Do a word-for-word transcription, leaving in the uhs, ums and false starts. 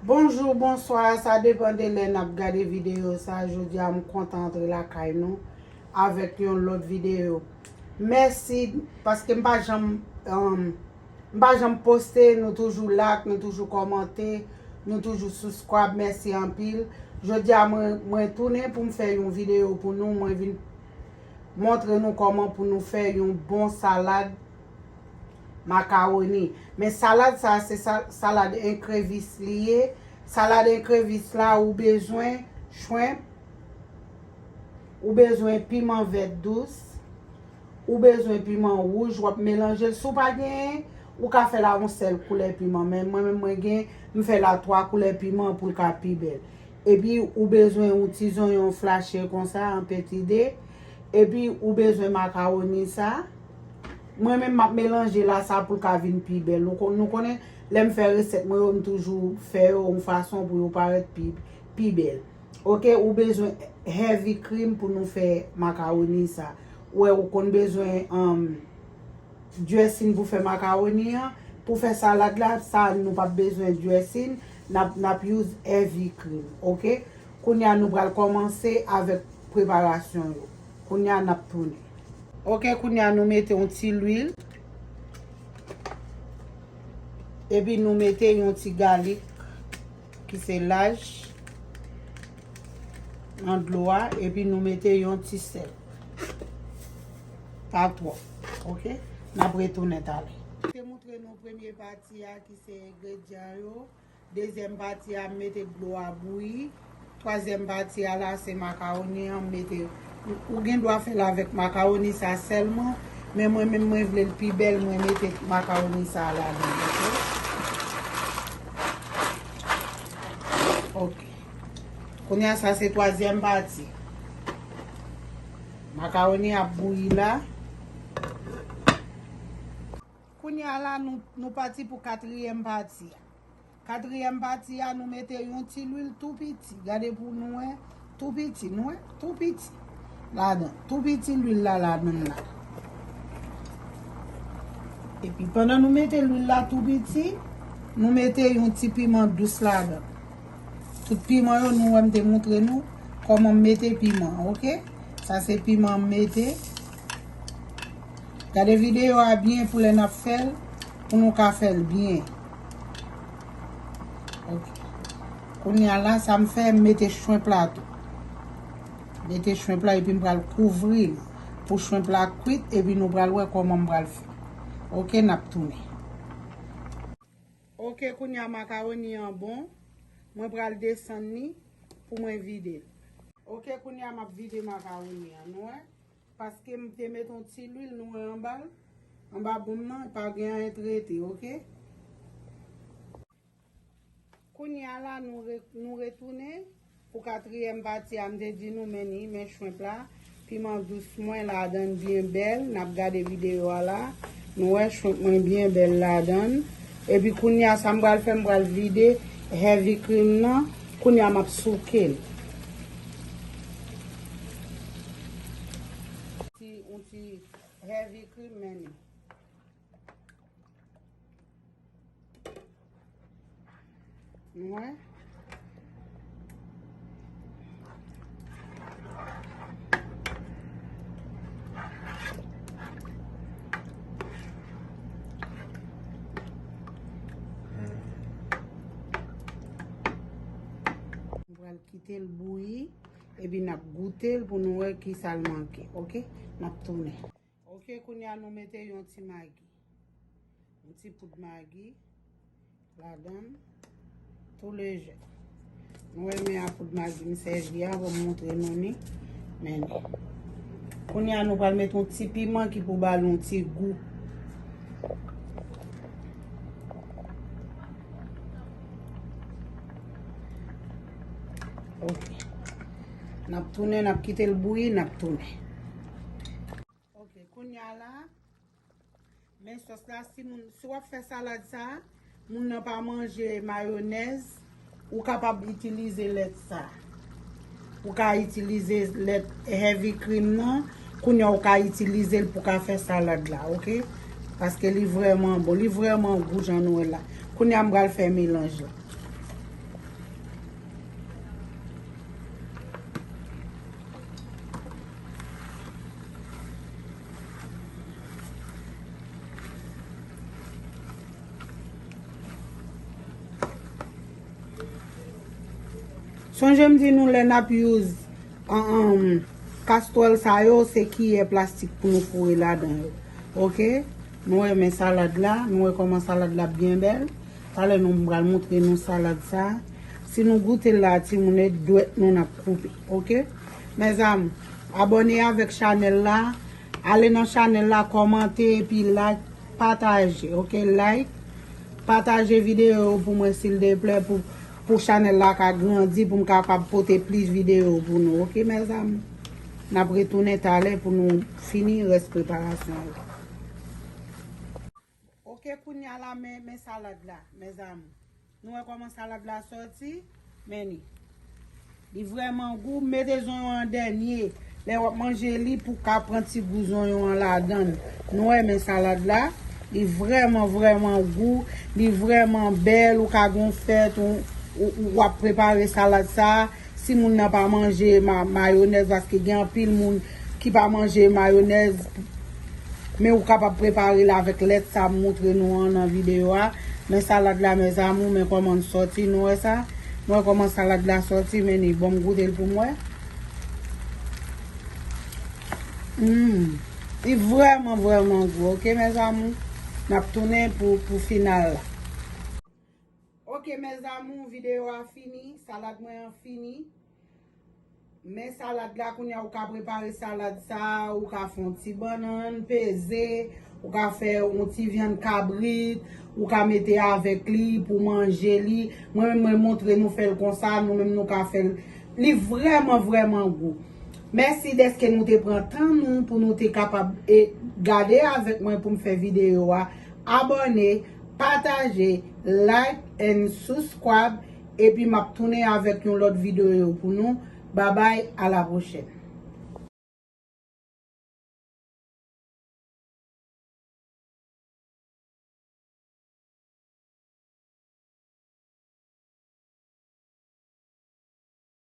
Bonjou, bonswa, sa depann de lè n ap gade videyo sa. Jodi a, m kontan antre lakay nou avèk yon lòt videyo. Mèsi, paske m pa janm, um, m pa janm poste, nou toujou like, nou toujou kòmante, nou toujou subscribe, mèsi anpil. Jodi a, mwen, mwen tounen pou m fè yon videyo pou nou, mwen vin montre nou kòman pou nou fè yon bon salad makawoni. Men salad sa, se sa-, salad enkrevis li ye. Salad enkrevis la, ou bezwen shrimp, ou bezwen piman vèt dous, ou bezwen piman wouj, w ap melanje l. Si w pa genyen, ou ka fè l a yon sèl koulè piman. Men mwen menm mwen gen, m fè l a twa koulè piman pou l ka pi bèl. Epi ou bezwen yon ti zonyon flache konsa, an peti de. Epi ou bezwen makawoni sa. Mwen menm m ap melanje la sa pou l ka vin pi bèl. Nou kon-, nou konnen, lè m fè resèt mwen yo, m toujou fè yo yon fason pou yo parèt pi, pi bèl. Oke, ou bezwen heavy cream pou nou fè makawoni sa. Ou wè, ou konn bezwen, um, dressing pou fè makawoni an. Pou fè salad la, sa nou p ap bezwen dressing. N ap, n ap use heavy cream, oke? Kounye a, nou pral kòmanse avèk preparasyon yo. Kounye a, n ap tounen. Oke, kounye a, nou mete yon ti lwil. Epi nou mete yon ti galik ki se laj nan dlo a, epi nou mete yon ti sèl. Pa twòp, oke? N ap retounen talè. Te moutre nou premye pati a ki se engredyan yo. Dezyèm pati a, m mete dlo a bouyi. Twazyèm pati a la, se makawoni an, m mete. Ou, ou gen dwa fè l avèk makawoni sa sèlman, men mwen menm mwen vle l pi bèl, mwen mete makawoni sa ladan l, oke? Oke. Kounye a, sa se twazyèm pati. Makawoni ap bouyi la. Kounye a la, nou, nou pati pou katriyèm pati a. Katriyèm pati a, nou mete yon ti lwil tou piti. Gade pou nou wè, tou piti, nou wè, tou piti. Ladan, tou piti lwil la ladan la. Epi pandan nou mete lwil la tou piti, nou mete yon ti piman dous ladan. Tout piman yo, nou wè m te moutre nou kòman m mete piman, oke? Sa se piman m mete. Gade videyo a byen pou lè n ap fè l, pou nou ka fè l byen. Oke. Kounye a la, sa m fè, m mete shrimp la tou. Mete shrimp la epi m pral kouvri l pou shrimp la kwit, epi nou pral wè kòman m pral fè. Oke, n ap tounen. Oke, kounye a makawoni an bon. Mwen pral desann li pou mwen vide l. Oke, kounye a m ap vide makawoni an, nou wè. Paske m te met yon ti lwil, nou wè anba l. Anba bonm nan, pa gen anyen trete, oke? Kounye a la, nou re-, nou retounen. Pou katriyèm pati a, m te di nou, men ni, men shrimp la, piman dous mwen ladan l byen bèl. N ap gade videyo a la. Nou wè shrimp mwen byen bèl ladan l. Epi kounye a, sa m pral fè, m pral vide heavy cream nan. Kounye a, m ap souke l. Ti, yon ti heavy cream, men ni. Mwen. Nou pral kite l bouyi, epi n ap goute l pou nou wè ki sa l manke, oke? N ap tounen. Oke, kounye a nou mete yon ti magi. Yon ti poud magi ladan l, tou lejè. Nou wè men a poud magi m sèvi a, pou m montre nou ni. Men ni. Kounye a nou pral mete yon ti piman ki pou ba l yon ti gou. Oke. N ap tounen, n ap kite l bouyi, n ap tounen. Oke, kounye a la, men sòs la, si moun, si w ap fè salad sa, moun nan pa manje mayonèz, ou kapab itilize lèt sa. Ou ka itilize lèt heavy cream nan, kounye a ou ka itilize l pou ka fè salad la, oke? Paske li vrèman bon, li vrèman gou jan nou wè la. Kounye a m pral fè melanj la. Sonje m di nou lè n ap use an, an, kastwèl sa yo, se kiyè plastik pou nou foure ladan yo. Oke? Nou wè men salad la, nou wè kòman salad la byen bèl. Talè nou pral montre nou salad sa. Si nou goute l la, timoun, e dwèt nou n ap koupe. Oke? Mezanmi, abòne avèk chanèl la. Ale nan chanèl la, kòmante epi like, pataje. Oke? Like, pataje videyo yo pou mwen silteplè, pou, pou chanèl la ka grandi, pou m kapab pote plis videyo pou nou. Oke, mezanmi? N ap retounen talè pou nou fini rès preparasyon yo. Oke, kounye a la, men, men salad la, mezanmi. Nou wè kòman salad la sòti? Men li. Li vrèman gou. Mete zonyon an dènye. Lè w ap manje li pou w ka pran ti gou zonyon an ladan l. Nou wè men salad la. Li vrèman, vrèman gou. Li vrèman bèl. Ou ka gon fèt, ou, ou, ou w ap prepare salad sa. Si moun nan pa manje ma-, mayonèz, paske gen anpil moun ki pa manje mayonèz, men ou kapab prepare l avèk lèt sa m montre nou an nan videyo a. Men salad la, mes amours, men kòman l sòti, nou wè sa? Nou wè kòman salad la sòti, men ni, bon, m goute l pou m wè. Mm. Li vrèman, vrèman gou, oke, mes amours? N ap tounen pou, pou final la. Oke, mes amours, videyo a fini, salad mwen an fini. Men salad la, kounye a, ou ka prepare salad sa, ou ka fè yon ti bannann, peze, ou ka fè yon ti vyann kabrit, ou ka mete avèk li pou manje li. Mwen menm, mwen montre nou fè l konsa, nou menm nou ka fè l. Li vrèman, vrèman gou. Mèsi dèske nou te pran tan nou pou nou te kapab e gade avèk mwen pou m fè videyo a. Abòne, pataje, like and subscribe. Epi m ap tounen avèk yon lòt videyo pou nou. Babay, a la pwochèn.